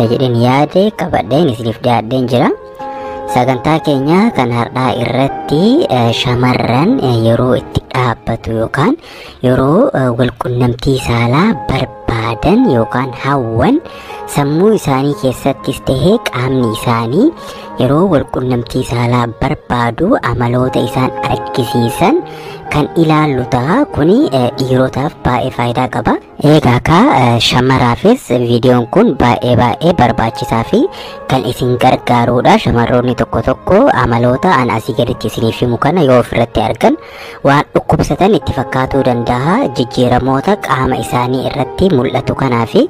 Jedheen yaade qabadheen isiniif dhiyaadheen jira. Sagantaa keenya kan har'aa irratti shamarran yeroo itti dhaabbatu yookaan yeroo walqunnamtii saalaa barbaadan yookaan hawwan, sammuu isaanii keessattis tahee qaamni isaanii yeroo walqunnamtii saalaa barbaadu amaloota isaan argisiisan kan ilaallu ta'a. Kuni dhiirotaaf baay'ee faayidaa qaba. Egaa ka shamaraafis viidiyoon kun baay'ee baay'ee barbaachisaa fi kan isin gargaarudha. Shamarroonni tokko tokko amaloota an asii gaditti isiniif himu kana yoo ofirratti argan waan dhukkubsatan itti fakkaatuu danda'a. Jijjiiramoota qaama isaanii irratti mul'atu kanaa fi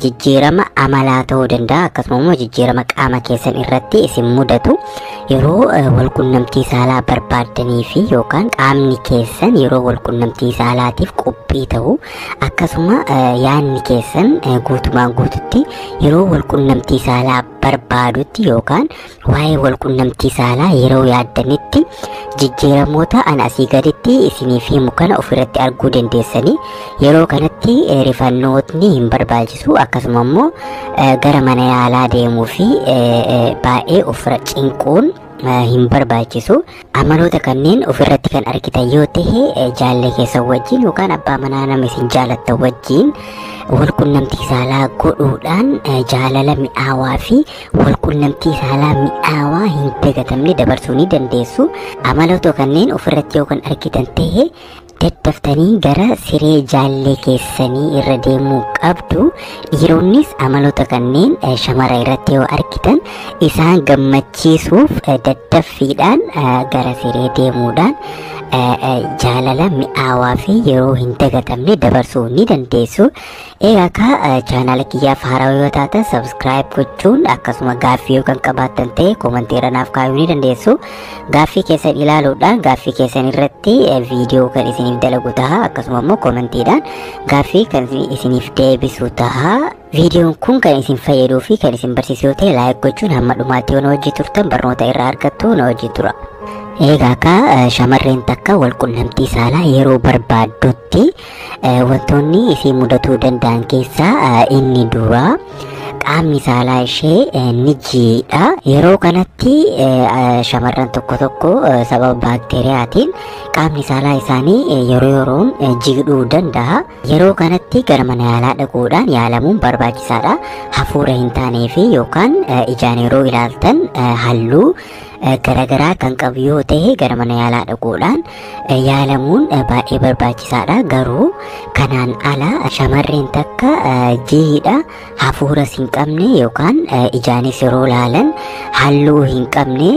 jijjiirama amalaa ta'uu danda'a. Akkasuma immoo jijjiirama qaama keessan irratti isin mudatu yeroo walqunnamtii saalaa barbaaddanii fi yookaan qaamni keessan yeroo walqunnamtii saalaatiif qophii ta'u, akkasuma yaadni keessan guutumaan guututti yeroo walqunnamtii saalaa barbaadutti yookaan waa'ee walqunnamtii saalaa yeroo yaaddanitti jijjiiramoota an asii gaditti isiniif himu kana ofirratti arguu dandeessanii. Yeroo kanatti rifannootni hin barbaachisu, akkasuma immoo gara mana yaalaa deemuu fi baay'ee ofirra cinquun hin barbaachisu. Amaloota kanneen ofirratti kan argitan yoo ta'e, jaallee keessan wajjin yookaan abbaa manaa nama isin jaalattan wajjin walqunnamtii saalaa godhuudhaan jaalala mi'aawaa fi walqunnamtii saalaa mi'aawaa hin dagatamne dabarsuu ni dandeessu. Amaloota kanneen ofirratti yoo kan argitan ta'e, daddaftanii gara siree jaallee keessanii irra deemuu qabdu. Dhiironnis amaloota kanneen shamara irratti yoo argitan, isaan gammachiisuuf daddaffiidhaan gara siree deemuudhaan jaalala mi'aawaa fi yeroo hin dagatamne dabarsuu ni dandeessu. Egaa ka chaanaala kiyyaaf haarawaa yoo taatan subscribe gochuun, akkasuma gaaffii yoo kan qabaattan ta'e koomantii irra naaf kaayuu ni dandeessu. Gaaffii keessan ilaaluudhaan gaaffii keessan irratti viidiyoo kan isiniif dalagu ta'a, akkasuma immoo koomantiidhaan gaaffii kan isiniif deebisu ta'a. Viidiyoon kun kan isin fayyaduu fi kan isin barsiisu yoo ta'e like gochuun hamma dhumaatti yoo na hojii turtan barnoota irraa argattu, na hojii tura. Egaa ka shamarreen takka walqunnamtii saalaa yeroo barbaaddutti wantoonni isii mudatuu danda'an keessaa inni duraa qaamni saalaa ishee ni jiidha. Yeroo kanatti shamarran tokko tokko sababa baakteeriyaatiin qaamni saalaa isaanii yeroo yeroon jiidhuu danda'a. Yeroo kanatti gara mana yaalaa dhaquudhaan yaalamuun barbaachisaadha. Hafuura hin taanee fi yookaan ijaan yeroo ilaaltan halluu garaagaraa kan qabu yoo ta'e, gara mana yaalaa dhaquudhaan yaalamuun baay'ee barbaachisaadha. Garuu kanaan ala shamarreen takka jiidha hafuuras hin qabne yookaan ijaanis yeroo ilaalan halluu hin qabne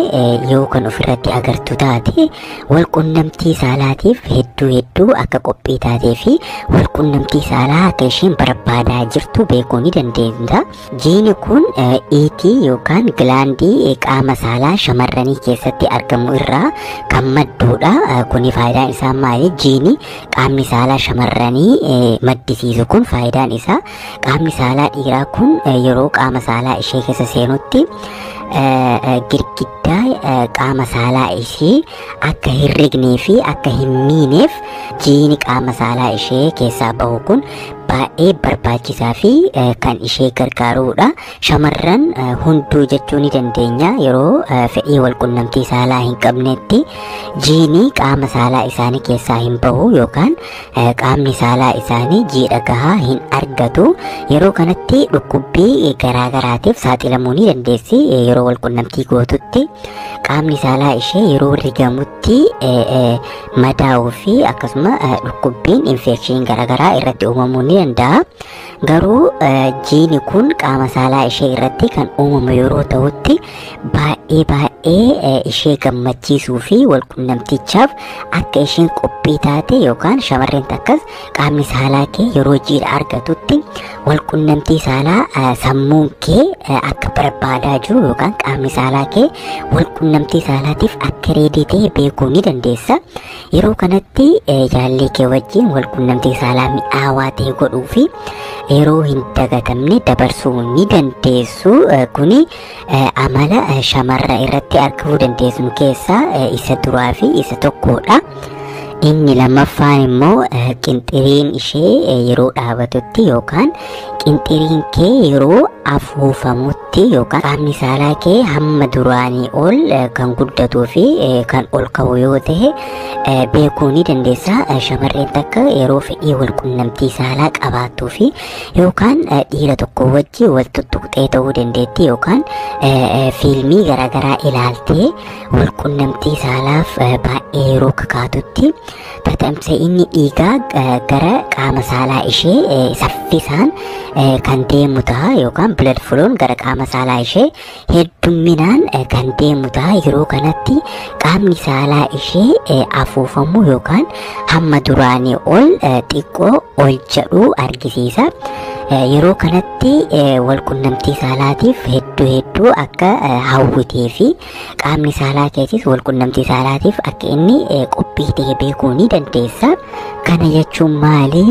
yoo kan ofirratti agartu taate, walqunnamtii saalaatiif hedduu hedduu akka qophii taatee fi walqunnamtii saalaa akka isheen barbaadaa jirtu beekuu ni dandeenya. Jiini kun iitii yookaan gilaandii qaama saalaa shamarranii keessatti argamu irraa kan madduudha. Kuni faayidaan isaa maali? Jiini qaamni saalaa shamarranii maddisiisu kun faayidaan isaa qaamni saalaa dhiiraa kun yeroo qaama saalaa ishee keessa seenutti girgiddaa qaama saalaa ishee akka hin rignee fi akka hin miineef jiini qaama saalaa ishee keessaa bahu kun baay'ee barbaachisaa fi kan ishee gargaarudha. Shamarran hunduu jechuu ni dandeenya yeroo fedhii walqunnamtii saalaa hin qabnetti jiini qaama saalaa isaanii keessaa hin bahu yookaan qaamni saalaa isaanii jiidha gahaa hin argatu. Yeroo kanatti dhukkubbii garaagaraatiif saaxilamuu ni dandeessi. Yeroo walqunnamtii gootutti qaamni saalaa ishee yeroo rigamutti madaa'uu fi akkasuma dhukkubbiin infekshinii garaagaraa irratti uumamuu ni danda'a. Garuu jiini kun qaama saalaa ishee irratti kan uumamu yeroo ta'utti baay'ee baay'ee ishee gammachiisuu fi walqunnamtichaaf akka isheen qophii taate, yookaan shamarreen takkas qaamni saalaa kee yeroo jiidha argatutti walqunnamtii saalaa sammuun kee akka barbaadaa jiru yookaan qaamni saalaa kee walqunnamtii saalaatiif akka ready ta'e beekuu ni dandeessa. Yeroo kanatti jaallee kee wajjin walqunnamtii saalaa mi'aawaa ta'e godhuu fi yeroo hin dagatamne dabarsuu ni dandeessu. Kuni amala shamarra irratti argamuu dandeessu keessaa isa duraa fi isa tokkodha. Inni lammaffaan immoo qinxiriin ishee yeroo dhaabatutti yookaan qinxiriin kee yeroo afuufamutti yookaan qaamni saalaa kee hamma duraanii ol kan guddatuu fi kan ol ka'u yoo ta'e beekuu ni dandeessa. Shamarreen takka yeroo fedhii walqunnamtii saalaa qabaattuu fi yookaan dhiira tokko wajji wal tuttuqxee ta'uu dandeetti yookaan fiilmii garaagaraa ilaaltee walqunnamtii saalaaf baay'ee yeroo kakaatutti tatamsa'inni dhiigaa gara qaama saalaa ishee saffisaan kan deemu ta'a yookaan blood flown gara qaama saalaa ishee heddumminaan kan deemu ta'a. Yeroo kanatti qaamni saalaa ishee afuufamuu yookaan hamma duraanii ol xiqqoo ol jedhuu argisiisa. Yeroo kanatti walqunnamtii saalaatiif hedduu hedduu akka hawwitee fi qaamni saalaa keetis walqunnamtii saalaatiif akka inni qophii ta'e beekuu ni dandeessa. Kana jechuun maali?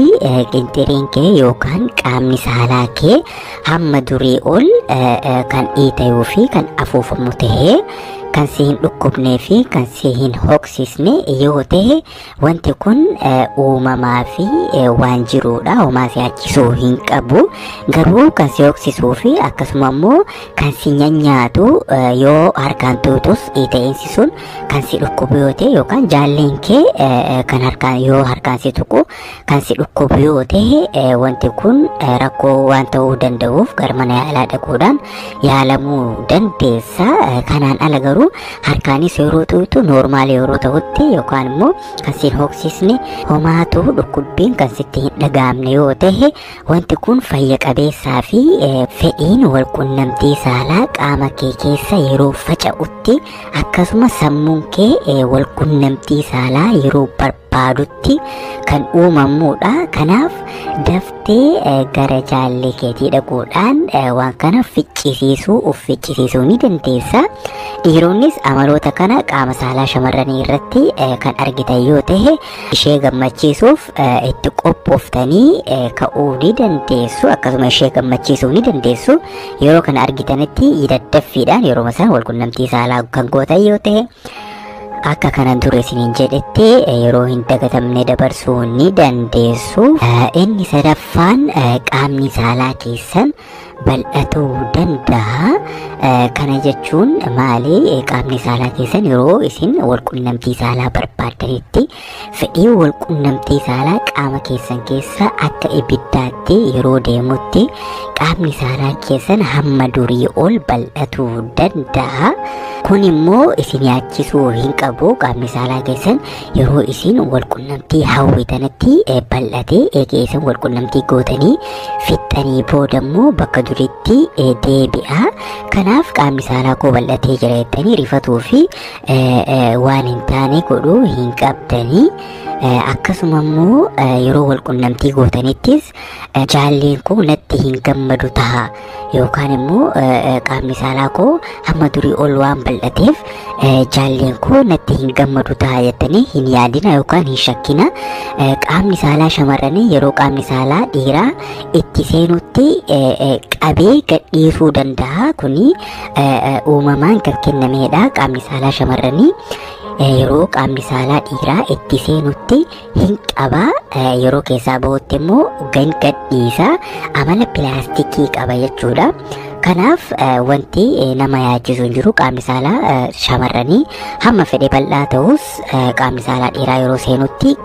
Qinxiriin kee yookaan qaamni saalaa kee hamma durii ol kan dhiitayuu fi kan afuufamu ta'ee kan si hin dhukkubnee fi kan si hin hoksisne yoo ta'e wanti kun uumamaa fi waan jiruudha. Homaa si yaachisuu hin qabu. Garuu kan si hoksisuu fi akkasuma immoo kan si nyaanyaatu yoo harkaan tuutus dhiita'insi sun kan si dhukkubu yoo ta'e yookaan jaalleen kee kan harkaan yoo harkaan si tuqu kan si dhukkubu yoo ta'e wanti kun rakkoo waan ta'uu danda'uuf gara mana yaalaa dhaquudhaan yaalamuu dandeessa. Kanaan ala garuu harkaanis yeroo tuutu noormaal yeroo ta'utti yookaan immoo kan si hin hoksisne homaatu dhukkubbiin kan sitti hin dhaga'amne yoo ta'e wanti kun fayya qabeessaa fi fedhiin walqunnamtii saalaa qaama kee keessa yeroo faca'utti akkasuma sammuun kee walqunnamtii saalaa yeroo barbaadutti kan uumamuudha. Kanaaf daftee gara jaallee keetii dhaquudhaan waan kana ficcisiisuu of ficcisiisuu ni dandeessa. Dhiironnis amaloota kana qaama saalaa shamarranii irratti kan argitan yoo ta'e ishee gammachiisuuf itti qophooftanii ka'uu ni dandeessu. Akkasuma ishee gammachiisuu ni dandeessu. Yeroo kana argitanitti daddaffiidhaan yeroo isaan walqunnamtii saalaa kan gootan yoo ta'e akka kanan ture isiniin jedhetti yeroo hin dagatamne dabarsuu ni dandeessu. Inni sadaffaan qaamni saalaa keessan bal'atuu danda'a. Kana jechuun maali? Qaamni saalaa keessan yeroo isin walqunnamtii saalaa barbaaddanitti fedhii walqunnamtii saalaa qaama keessan keessa akka ibiddaatti yeroo deemutti qaamni saalaa keessan hamma durii ol bal'atuu danda'a. Kun immoo isin yaachisuu hin qabu. Qaamni saalaa keessan yeroo isin walqunnamtii hawwitanitti bal'atee eegee isin walqunnamtii gootanii fixxanii booda immoo bakka duriitti deebi'a. Kanaaf qaamni saalaa koo bal'atee jira jettanii rifatuu fi waan hin taane godhuu hin qabdanii. Akkasuma immoo yeroo walqunnamtii gootanittis jaalleen koo natti hin gammadu ta'a yookaan immoo qaamni saalaa koo hamma durii ol waan bal'ateef jaalleen koo natti hin gammadu ta'a jettanii hin yaadina yookaan hin shakkina. Qaamni saalaa shamarranii yeroo qaamni saalaa dhiiraa itti seenutti qabee gadhiisuu danda'a. Kuni uumamaan kan kennamedha. Qaamni saalaa shamarranii yeroo qaamni saalaa dhiiraa itti seenutti hin qaba. Yeroo keessaa bahutti immoo gadhiisa. Amala pilaastikii qaba jechuudha. Kanaaf wanti nama yaachisu hin jiru. Qaamni saalaa shamarranii hamma fedhe bal'aa ta'us qaamni saalaa dhiiraa yeroo seenutti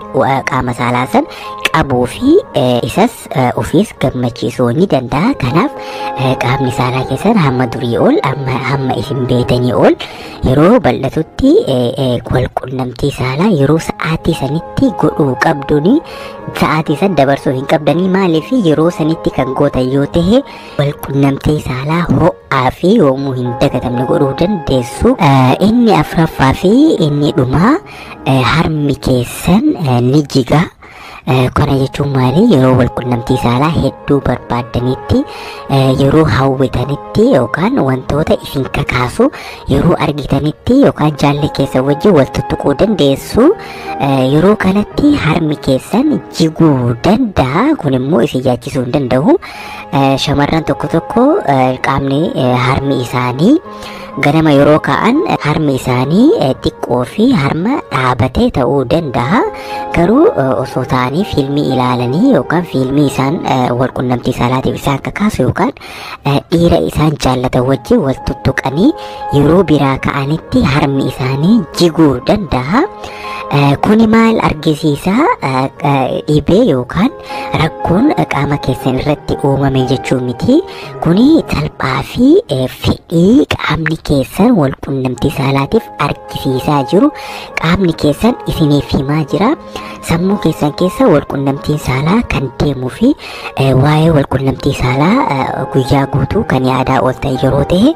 qaama saalaa san qabuu fi isas ofiis gammachiisuu ni danda'a. Kanaaf qaamni saalaa keessan hamma durii ol hamma isin beetanii ol yeroo bal'atutti walqunnamtii saalaa yeroo sa'aatii sanitti godhuu qabduni sa'aatii san dabarsuu hin qabdanii. Maaliif yeroo sanitti kan gootan yoo ta'e walqunnamtii saalaa ho'aa fi yoomuu hin dagatamne godhuu dandeessu. Inni afuraffaa fi inni dhumaa harmi keessan ni jiga. Kana jechuun maali? Yeroo walqunnamtii saalaa hedduu barbaaddanitti yeroo hawwitanitti yookaan wantoota isin kakaasu yeroo argitanitti yookaan jaalli keessan wajjin wal tuttuquu dandeessu. Yeroo kanatti harmi keessan jiguu danda'a. Kun immoo isin yaachisuu hin danda'u. Shamarran tokko tokko qaamni harmi isaanii Ganama yeroo ka'an harmi isaanii xiqqoo fi harma dhaabatee ta'uu danda'a. Garuu osoo ta'anii fiilmii ilaalanii yookaan fiilmii isaan walqunnamtii saalaatiif isaan kakaasu yookaan dhiira isaan jaallatan wajjin wal tuttuqanii yeroo biraa ka'anitti harmi isaanii jiguu danda'a. Kuni maal argisiisa? Dhibee yookaan rakkoon qaama keessan irratti uumame jechuu miti. Kuni salphaa fi fedhii qaamni keessan walqunnamtii saalaatiif argisiisaa jiru qaamni keessan isiniif himaa jira. Sammuu keessan keessa walqunnamtiin saalaa kan deemuu fi waa'ee walqunnamtii saalaa guyyaa guutuu kan yaadaa ooltan yeroo ta'e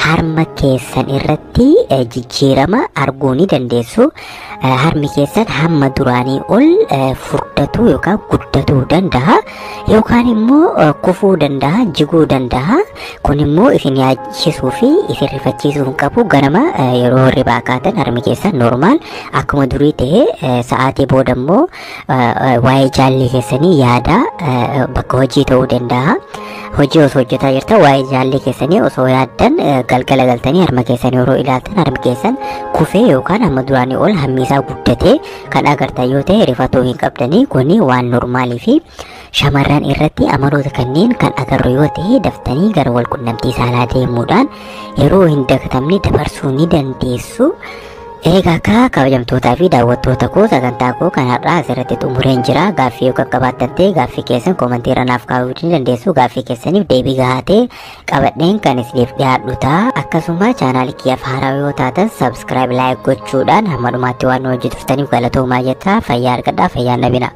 harma keessan irratti jijjiirama arguu ni dandeessu. Harmi keessan hamma duraanii ol furdatuu yookaan guddatuu danda'a yookaan immoo kufuu danda'a, jiguu danda'a. Kun immoo isin yaachisuu fi isin rifachiisuu hin qabu. Ganama yeroo hirribaa kaatan harmi keessan normaal akkuma durii ta'e, sa'aatii booda immoo waa'ee jaallee keessanii yaada, bakka hojii ta'uu danda'a. Hojii osoo hojjetaa jirtan waa'ee jaallee keessanii osoo yaaddan galgala galtanii harma keessan yeroo ilaaltan harmi keessan kufee yookaan hamma duraanii ol hammi isaa guddatee kan agartan yoo ta'e rifatuu hin qabdanii. Kuni waan normaalii fi shamarran irratti amaloota kanneen kan agarru yoo ta'e daftanii gara walqunnamtii saalaa deemuudhaan yeroo hin dagatamne dabarsuu ni dandeessu. Egaa akka kabajamtootaa fi daawwattoota koo, sagantaa koo kan har'aa asirratti xumureen jira. Gaaffii yoo qaqqabaattan ta'e gaaffii keessan koomantii irra naaf kaa'uu ni dandeessu. Gaaffii keessaniif deebii gahaa ta'e qabadheen kan isiniif dhiyaadhu ta'a. Akkasuma chaanaalii kiyyaaf haaraa yoo taatan subscribe, like gochuudhaan hamma dhumaatti waan nu hojii turtaniif galatoomaa jetta. Fayyaa argadhaa, fayyaa nabina.